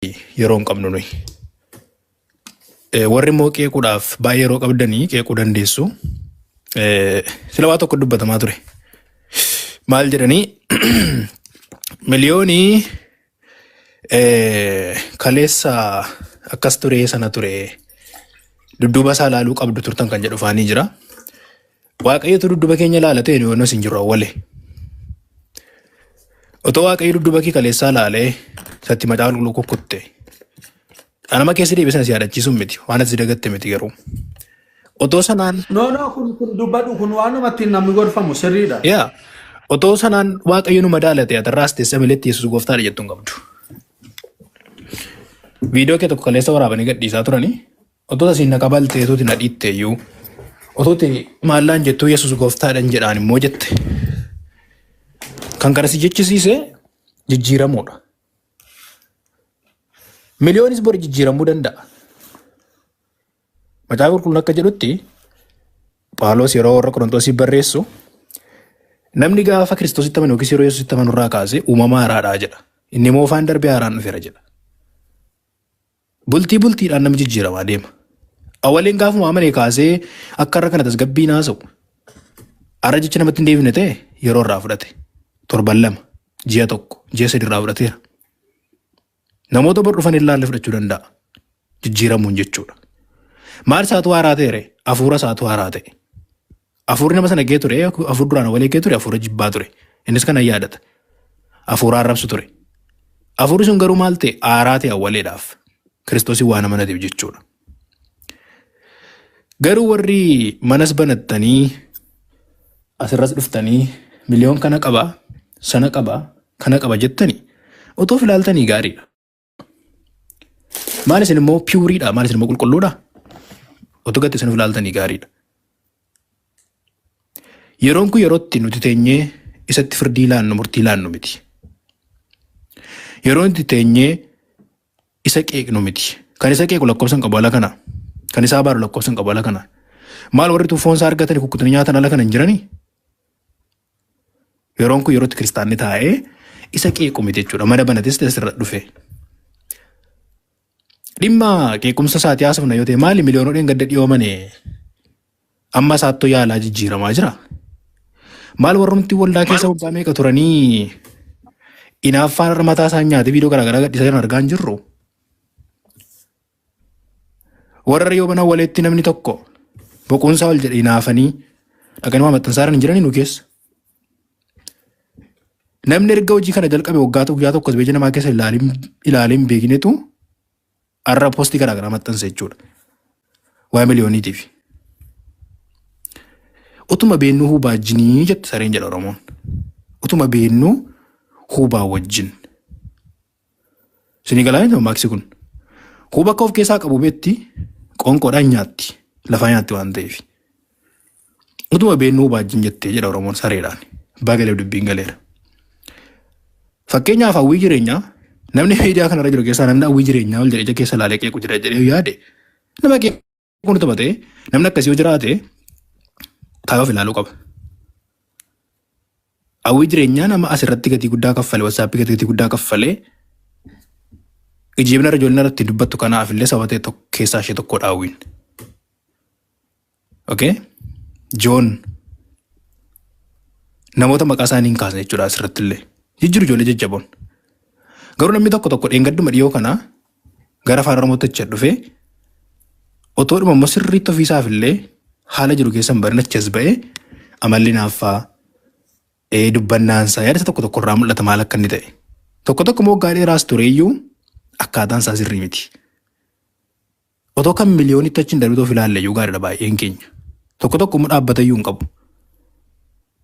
Yeroo hin qabnu nuyi. Warri immoo qeequudhaaf baay'ee yeroo qabdanii qeequu dandeessu. Sila waa tokko dubbatamaa ture. Maal jedhanii? Miliyoonii kaleessa akkas ture, sana ture, dudduuba isaa ilaaluu qabdu turtan kan jedhu faanii jira. Waaqayyotu dudduuba keenya ilaala ta'e, nu hin jiru awwale. Otoo Waaqayyo dudduuba kee kaleessaa ilaalee isatti macaafa qulqulluu kukkutte. Anama keessa deebi'e sana si yaadachiisuun miti, waan ati dagatte miti garuu. Otoo sanaan No, no, kun dubbadhu, kun waanuma ittiin namni gorfamu sirriidha. Yaa, otoo sanaan Waaqayyo nu madaalate, atarraas teessee miletti Yesuus gooftaadha jettu hin qabdu. Viidiyoo kee tokko kaleessa waraabanii gadhiisaa turanii, otoo asiin na qabaltee, otoo na dhiitte iyyuu, otoo maallaan jettuu Yesuus gooftaadhaan jedhaan immoo jette. Kan kana si jechisiise jijjiiramuudha. Miliyoonis bori jijjiiramuu danda'a. Macaafa qulqulluun akka jedhutti, Phaawulos yeroo warra Qorontosii barreessu, namni gaafa Kiristoositti amanu yookiis yeroo Yesuusitti amanu irraa kaasee uumama haaraadhaa jedha. Inni moofaan darbee haaraan dhufeera jedha. Bultii bultiidhaan namni jijjiiramaa deema. Awwaleen gaafuma amane kaasee akka har'a kana tasgabbiin haasa'u. Har'a jecha namatti hin deebine ta'e yeroo irraa fudhate. Torban 2, ji'a 1, ji'a 3 irraa fudhateera. Namoota bor dhufan ilaalle fudhachuu danda'a. Jijjiiramuun jechuudha. Maal isaatu haaraa ta'e? Hafuura isaatu haaraa ta'e. Hafuurri nama sana gee ture, hafuur duraan awwalee gee ture, hafuura jibbaa ture. Innis kana yaadata. Hafuura arrabsu ture. Hafuurri sun garuu maal ta'e? Haaraa ta'e awwaleedhaaf. Kiristoosii waan amanateef jechuudha. Garuu warri manas banattanii asirras dhuftanii miliyoon kana qaba, sana qaba, kana qaba jettanii otoo of ilaaltanii gaariidha. Maal isin immoo pure dha? Maal isin immoo qulqulluudha? Otoo gatti isin of ilaaltanii gaariidha. Yeroon kun yerootti nuti teenyee isatti firdii laannu, murtii laannu miti. Yeroo nuti teenyee isa qeeqnu miti. Kan isa qeequ lakkoofsa hin qabu ala kana. Kan isaa abaaru lakkoofsa hin qabu ala kana. Maal warri foon isaa argatanii kukkutanii nyaatan ala kana hin jiranii? Yeroon kun yerootti kiristaanni taa'ee isa qeequ miti jechuudha. Mana banates asirra dhufe. Dhimma qeequmsa isaatii haasofna yoo ta'e, maali miliyoononni gadda dhiyoo mane amma isaattoo yaalaa jijjiiramaa jira. Maal warrumti waldaa keessa waggaa meeqa turanii inaaffaan irra mataa isaan nyaatee viidiyoo garaagaraa gadhiisaa jiran argaa hin jirru. Warra yoo mana walitti namni tokko boquunsaa ol jedhe inaafanii dhaqanii waa maxxansaa jiran hin jiranii nu keessa. Namni erga hojii kana jalqabe waggaa tokko, guyyaa tokkos beeja namaa keessa ilaalee hin beeknetu har'a post garaagaraa maxxansa jechuudha. Waa'ee miliyooniitiif. Utuma beennuu hubaajinii jette sareen jedha Oromoon. Utuma beennuu hubaa wajjin. Isinii galaa miti maaksi kun? Huba akka of keessaa qabu beetti, qoonqoodhaan nyaatti. Lafaa nyaatti waan ta'eef. Utuma beennuu hubaajin jettee jedha Oromoon sareedhaan. Bagaleef dubbiin galeera. Fakkeenyaaf, hawwii jireenyaa, namni miidiyaa kanarra jiru keessaa namni hawwii jireenyaa ol jedhee ija keessa ilaalee qeequ jira jedhee yaade, nama qeequ nu taphatee, namni akkasii yoo jiraate taa'ee of ilaaluu qaba. Hawwii jireenyaa nama asirratti gatii guddaa kaffale, WhatsApp gatii guddaa kaffalee, ijiibna irra ijoolleen irratti dubbattu, kanaaf illee sababa ta'e tokko keessaa ishee tokkodha hawwiin. Okay? Joon, namoota maqaa isaanii hin kaasne jechuudha asirratti illee. Jijjiiru ijoollee jajjaboon. Garuu namni tokko tokko dheengadduma dhiyoo kana gara afaan Oromootti achi dhufee, otoo dhuma immoo sirriitti ofiisaaf illee haala jiru keessa hin barin achi as ba'ee, amalli naaffaa dubbannaansaa yaada isa tokko tokko irraa mul'ata maal akka inni ta'e. Tokko tokko immoo waggaa dheeraas tureeyyuu akkaataan isaa sirrii miti. Otoo kan miliyoonitti achi hin darbitu of ilaalle iyyuu gaariidha baay'een keenya. Tokko tokko immoo dhaabbata iyyuu hin qabu.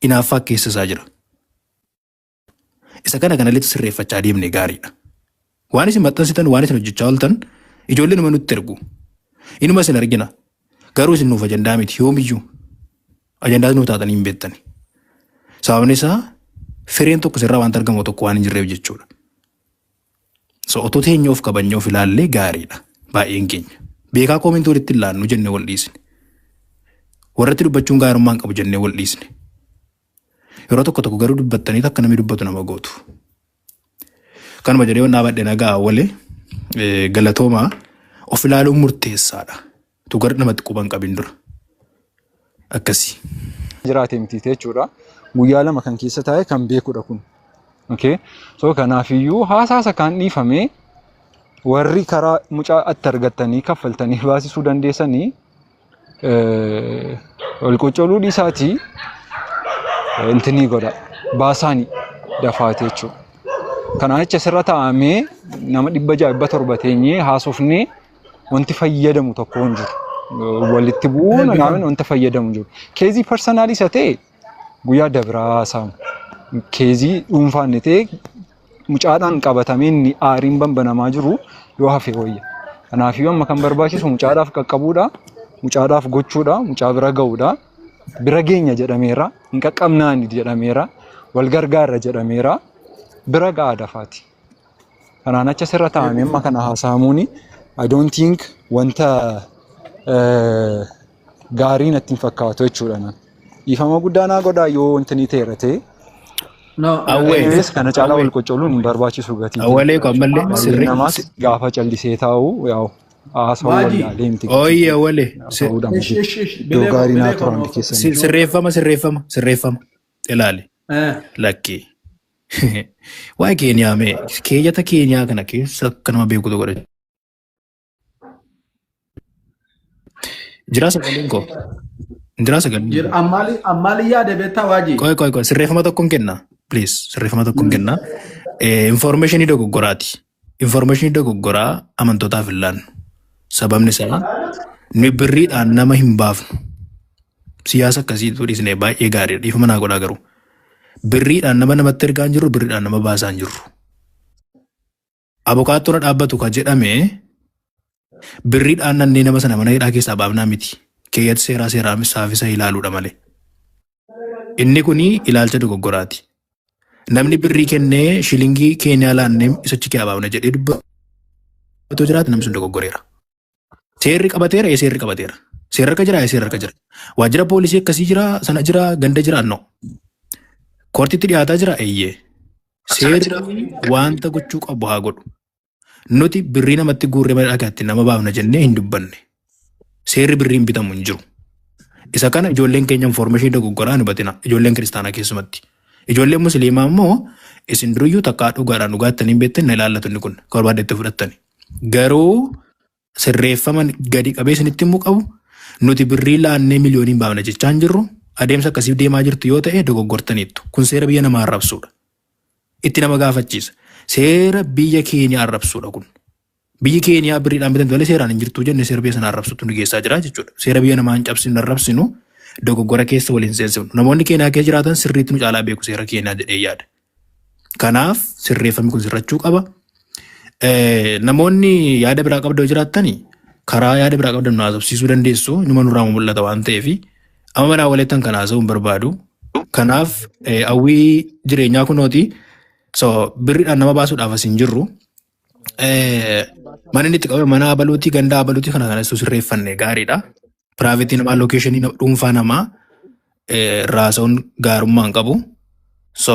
Inaaffaa keessa isaa jira. Isa kana kanallee sirreeffachaa deemne gaariidha. Waan isin maxxansitan, waan isin hojjechaa ooltan, ijoolleen numa nutti ergu. Inuma isin argina. Garuu isin nuuf ajandaa miti yoomiyyuu. Ajandaa nuuf taatanii hin beektani. Sababni isaa fireen tokko sirraa wanta argamu tokko waan hin jirreef jechuudha. So otoo teenya of kabajnee of ilaallee gaariidha baay'een keenya. Beekaa comment walitti hin laannu jennee wal dhiisne. Warratti dubbachuun gaarummaa hin qabu jennee wal dhiisne. Yeroo tokko tokko garuu dubbattanii akka namni dubbatu nama gootu. Kanuma jedhee waan dhaabadhe nagaa walee. Galatoomaa, of ilaaluun murteessaadha. Tu gara namatti quban qabin dura. Akkasii. Jiraate miti jechuudha. Guyyaa 2 kan keessa taa'e kan beekudha kun. Okay? So kanaafiyyuu haasaasa kan dhiifamee warri karaa mucaa itti argattanii kaffaltanii baasisuu dandeessanii wal qoccoluu dhiisaatii intinii godha baasaanii dafaate jechuudha. Kanaan achi asirra taa'amee nama 600 700 teenyee haasofnee wanti fayyadamu tokko hin jiru. Walitti bu'uun namni wanta fayyadamu hin jiru. Case personal isa ta'e guyyaa dabraa haasa'amu. Case dhuunfaan ta'e mucaadhaan qabatamee inni aariin banbanamaa jiru yoo hafe wayya. Kanaafiyyuu amma kan barbaachisu mucaadhaaf qaqqabuudha, mucaadhaaf gochuudha, mucaa bira ga'uudha. Bira geenya jedhameera, hin qaqqabnaani jedhameera, wal gargaarra jedhameera, bira ga'a dafaati. Kanaan achi asirra taa'amee amma kana haasa'amuuni I don't think wanta gaarii natti hin fakkaatu jechuudha naan. Dhiifama guddaa naa godhaa yoo wanti ni ta'eera ta'e. No, Awwee. Anyways, kana caalaa wal qoccoluun hin barbaachisu gatii ta'e. Awwalee ko ammallee Baay'een sirrii. namaas gaafa callisee taa'u yaa'u haasawuu Waajii. wallaalee miti. Ooyye awwalee. Haasawuudha Ish, malee. ish, ish. Iddoo Bilee koo, gaarii naa bilee koo turan nuuf. keessanii. Sirreeffama, sirreeffama, sirreeffama. Ilaali. Lakkii. Waa'ee Keeniyaa mee keeyyata Keeniyaa kana keessa akka nama beekutu godha. Jiraa sagaleen koo. Jiraa sagaleen Jira koo. ammaali ammaali yaada beektaa waajii. Qoy qoy qoy, sirreeffama tokkoon kenna. Please, sirreeffama tokkoon kenna. Informationii dogoggoraati. Informationii dogoggoraa amantootaaf hin laannu. Sababni isaa nuyi birriidhaan nama hin baafnu. Siyaasa akkasiitu dhiisnee baay'ee gaariidha. Dhiifama naa godhaa garuu. Birriidhaan nama namatti ergaa hin jirru, birriidhaan nama baasaa hin jirru. Abukaattoon dhaabbatu ka jedhame birriidhaan nannee nama sana mana hidhaa keessaa baafnaa miti. Keeyyata seeraa seeraa saafisa ilaaluudha malee. Inni kuni ilaalcha dogoggoraati. Namni birrii kennee shilingii Keeniyaa laannee isa achi keessaa baafna jedhee dubbatu jiraate, namni sun dogoggoreera. Seerri qabateera, ee seerri qabateera. Seerri harka jira, ee seerri harka jira. Waajjira poolisii akkasii jira, sana jira, ganda jira, no. Koortiitti dhiyaataa jira, eeyyee. Seerri wanta gochuu qabu haa godhu. Nuti birrii namatti guurree mana dhagaatti nama baafna jennee hin dubbanne. Seerri birriin bitamu hin jiru. Isa kana ijoolleen keenya information dogoggoraa hin hubatina. Ijoolleen kiristaanaa keessumatti. Ijoolleen musliimaa immoo isin duruyyuu takkaa dhugaadhaan dhugaattanii hin beektan, na ilaallatu inni kun. Akka barbaaddetti fudhattani. Garuu sirreeffama gadi qabee isinitti himuu qabu, nuti birrii laannee miliyooniin baafna jechaa hin jirru. Adeemsa akkasiif deemaa jirtu yoo ta'e dogoggortaniittu. Kun seera biyya namaa arrabsuudha. Itti nama gaafachiisa. Seera biyya keenya arrabsuudha kun. Biyyi Keeniyaa birriidhaan bitamte malee seeraan hin jirtu jenne seera biyya sana arrabsutu nu geessaa jira jechuudha. Seera biyya namaa hin cabsinu, arrabsinu, dogoggora keessa waliin seensifnu. Namoonni Keeniyaa keessa jiraatan sirriitti nu caalaa beeku seera Keeniyaa jedhee yaada. Kanaaf sirreeffamni kun sirrachuu qaba. Namoonni yaada biraa qabda yoo jiraattani karaa yaada biraa qabdan nu haasofsiisuu dandeessu. Inuma nurraa mul'ata waan ta'eef amma manaa walittan kan haasa'uu hin barbaadu. Kanaaf hawwii jireenyaa kunooti. So birriidhaan nama baasuudhaaf as hin jirru. Mana inni itti qabame mana abaluutii, ganda abaluutii kana kana sirreeffanne gaariidha. Private namaa, location dhuunfaa namaa irraa haasa'uun gaarummaa hin qabu. So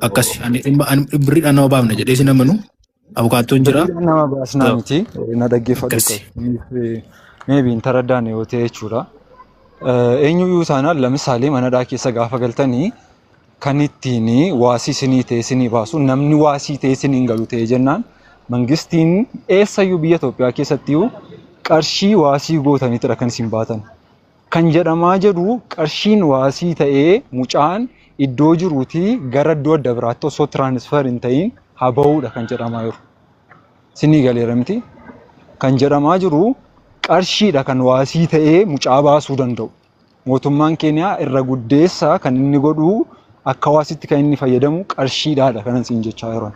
akkas ani dhimma ani birriidhaan nama baafna jedhee sin amanu, abukaattoon jira. Birriidhaan nama baasnaa So miti, na dhaggeeffadhu akkasi. qabu. Maybe hin taraddaane yoo ta'e jechuudha. Eenyuyyuu taanaan lamisaalee manadhaa keessa gaafa galtanii kan ittiin waasii isinii ta'e isinii baasu namni waasii ta'e isiniin galu ta'e jennaan mangistiin eessayyuu biyya Itoophiyaa keessattiyyuu qarshii waasii gootaniitidha kan isin baatan. Kan jedhamaa jedhu qarshiin waasii ta'ee mucaan iddoo jiruutii gara iddoo adda biraatti osoo transfer hin ta'in haa ba'uudha kan jedhamaa jiru. Isinii galeera miti? Kan jedhamaa jiru qarshiidha kan waasii ta'ee mucaa baasuu danda'u. Mootummaan Keeniyaa irra guddeessa kan inni godhu akka waasitti kan inni fayyadamu qarshiidhaadha kanan siin jechaa jiran.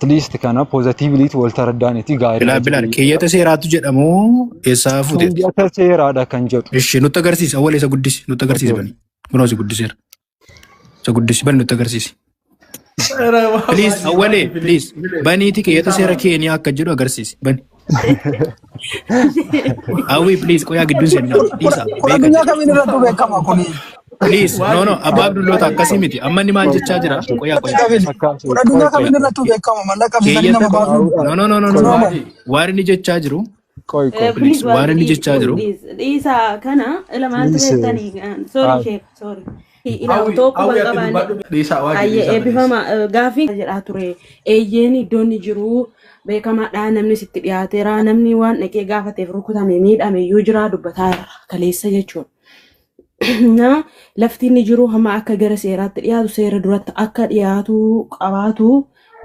At least kana positively wal taraddaaniiti gaariidha Bilaal bilaal jedhee keeyyata seeraatu jedhamu eessaa fuuteeti? Keeyyata seeraadha kan jedhu. Ishi nutti agarsiisi, awwal isa guddisi, nutti agarsiisi, bani. Kunoo si guddiseera. Isa guddisi, bani, nutti agarsiisi. Please, awwalee, please, baniiti keeyyata seera Keeniyaa akka jedhu agarsiisi. Bani. Hawwii, please, qoyaa gidduun seenaa dhiisa Kun beeka addunyaa jedhe. kamiin irrattuu beekama kuni. Please, no, abbaa Abdulloota akkasii miti. Amma inni maal jechaa jira? Qoyaa, qoyaa. Qabin. Akkaasi. Kun addunyaa Qoy, qoy. kamiin irrattuu beekama mallaqa qabsiisanii nama Keeyyata baasuu. no, no, no, no, no. Normal. Waan inni jechaa jiru, Qoy, qoy. please, waan inni jechaa jiru. Dhiisa kana ila maaltu Please. beektanii? Sorry sheek, sorry. Ila Hawwi, otoo quba hawwi hin ati qabaanne. dubbadhu. Dhiisaa waajji Ayyee dhiisaa please. eebbifama gaaffii jedhaa ture. Eeyyeen iddoon inni jiru beekamaadha, namni sitti dhiyaateera, namni waan dhaqee gaafateef rukutame miidhame iyyuu jira dubbataa irra kaleessa jechuudha. Na lafti inni jiru hamma akka gara seeraatti dhiyaatu, seera duratti akka dhiyaatu qabaatu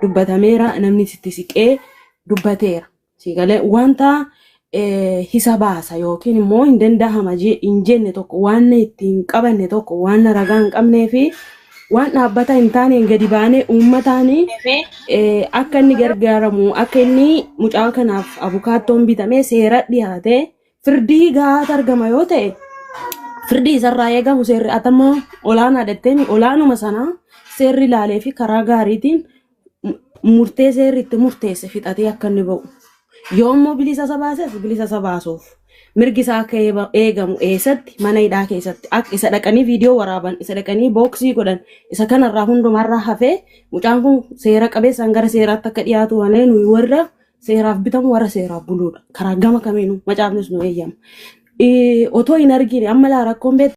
dubbatameera, namni sitti siqee dubbateera. Siigalee wanta hisa baasa yookiin immoo hin danda'ama hin jenne tokko, waan itti hin qabanne tokko, waan ragaa hin qabnee fi waan dhaabbata hin taaneen gadi baanee uummataan akka inni gargaaramu, akka inni mucaa kanaaf abukaattoon bitamee seera dhiyaatee firdii gahaatu argama yoo ta'e, firdii isarraa eegamu seerri atama olaanaa dhatteen olaanuma sana seerri ilaalee fi karaa gaariitiin murtee seerri itti murteesse fixatee akka inni ba'u. Yoo immoo bilisa isa baases, bilisa isa baasuuf mirgi isaa akka eegamu, eessatti? Mana hidhaa keessatti akka isa dhaqanii viidiyoo waraaban, isa dhaqanii booksii godhan, isa kanarraa hundumarraa hafee mucaan kun seera qabeessaan gara seeraatti akka dhiyaatu malee, nuyi warra seeraaf bitamu, warra seeraaf buluudha. Karaa gama kamiinuu macaafnis nu eeyyama. Otoo hin argine amma laa rakkoon beektu.